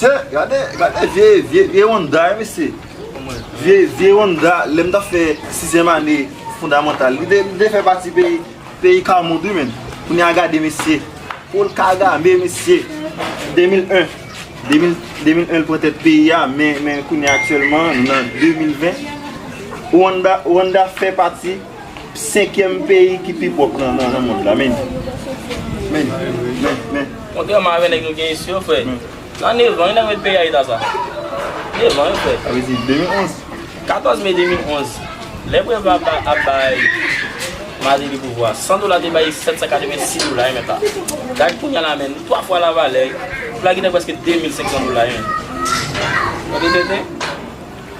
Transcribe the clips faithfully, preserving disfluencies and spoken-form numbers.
Mesye, gade, gade vye, vye, vye Honda, mesye. Vye, vye Honda, lè m t ap fè sizyèm ane fondamantal, li te, li te fè pati peyi, peyi Kamond, wi, menn. Kounye a gade, mesye. Paul Kagame, mesye. De mil en. De mil, de mil en, l pran tèt peyi a, men, men kounye a aktyèlman, nou nan de mil ven. Rwanda, Rwanda fè pati senkyèm peyi ki pi pòv nan, nan, nan mond la, men. Men, men, men. Kontrèman avè nèg nou gen isi yo, frè. Nan nevan, wi, nèg met peyi a eta sa. Nevan, wi, frè. Sa vle di de mil onz. Katòz me de mil onz, lè Preva ap ba-, ap bay Martelly pouvwa, san dola te bay sèt san katrevensis dola, wi, mèt la. Gad kounye a la, menn, twa fwa lavalè, wi. Pou la gentan prèske de mil senk san dola, wi, menn. Tande tenten?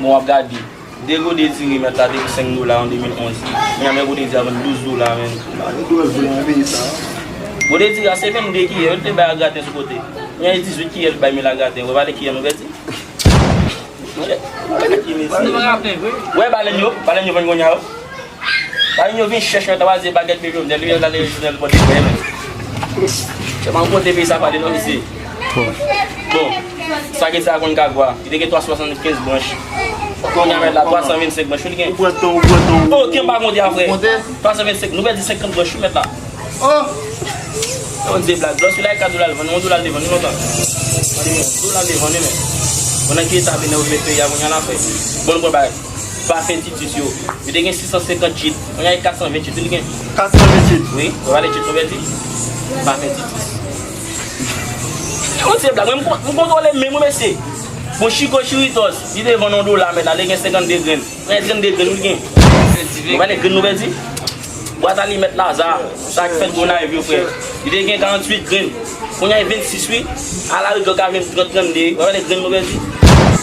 Bon, w ap gade. De gode diri mèt la te pi senk dola an de mil onz. Kounye a men gode diri a vann douz dola, menn. Gade douz dola nan peyi sa. Gode diri a se vennde kiyè, yo te bay a graten sou kote. Kounye a e dizwit kiyè l bay men la graten. Wè valè kiyè nou pèdi. Wè, wè, ki mesye. Wè balèn yo, balèn yo vann kounye a yo. Balèn yo vin chèch mèt la, wè se bagèt men Jovenel, li al ale Jovenel pote frè, menn. Se pa yon kote peyi sa pale non, mesye. Bon, sa gen sa konn ka gwa. Li te gen twa san swasannkenz branch. Kounye a mèt la, twa san vennsenk branch, wi, li gen. Ou pran tan, ou pran tan. Oke, m pa konte a, frè. Ou konte? Twa san vennsenk, nou pèdi senkant branch, wi, mèt la. Oh! Yon de blag. Lòske la e kat dola, l vann, yon dola l te vann, wi, lontan. Tande, yon dola l te vann, wi, men. Pandan ki eta Benè yo met peyi a, kounye a la, frè. Bon, nou pran bagay. Pafen Titus yo. Yo te gen sis san senkant jit. Kounye a e kat san vennjit, wi, li gen. Kat san vennjit? Wi, yo pale jit, nou pèdi. Pafen Titus. Yon ti blag, mwen, m kon-, m kontwole menm, wi, mesye. Bon, Chico Chiritos, li te vann yon dola, mèt la, li gen senkannde grenn. Prè trannde grenn, wi, li gen. Ou pa gen grenn, nou pèdi. Bwat alimèt Laza, sa k fèt Gonayiv yo, frè. Li te gen karanntuit grenn. Kounye a e vennsis, wi. Alarigò ka vin trant, trannde. Ou pa gen grenn, nou pèdi.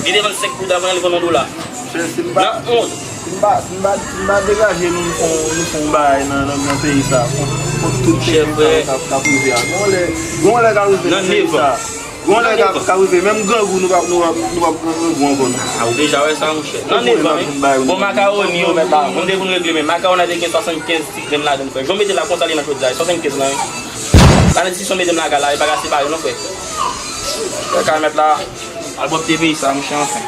Li te vann senk pou dola, kounye a li vann yon dola. Chè, si m pa, nan wont. Si m pa, si m pa, si m pa degaje nou, nou fè, nou fè yon bagay nan, nan, nan peyi sa. Kont, kont tout peyi sa k ap, k ap rive a. Gon lè, gon lè k ap rive nan peyi sa. Gon lè k ap, k ap rive. Menm grangou, nou p ap, nou p ap, nou p ap pran grangou ankò, non. A, ou deja wè sa, monchè. Nan nevan, wi. Bon, makawoni yo mèt la. Moun te konn regle, men makawoni a te gen swasannkenz ti grenn ladan l, frè. Jan w mete la konsa, li nan chodyè a, swasannkenz la, wi. Ladan ti son mete m lakay la, e pa ka separe, non, frè. Frè, ka mèt la. Al pwòpte peyi sa, monchè, anfen.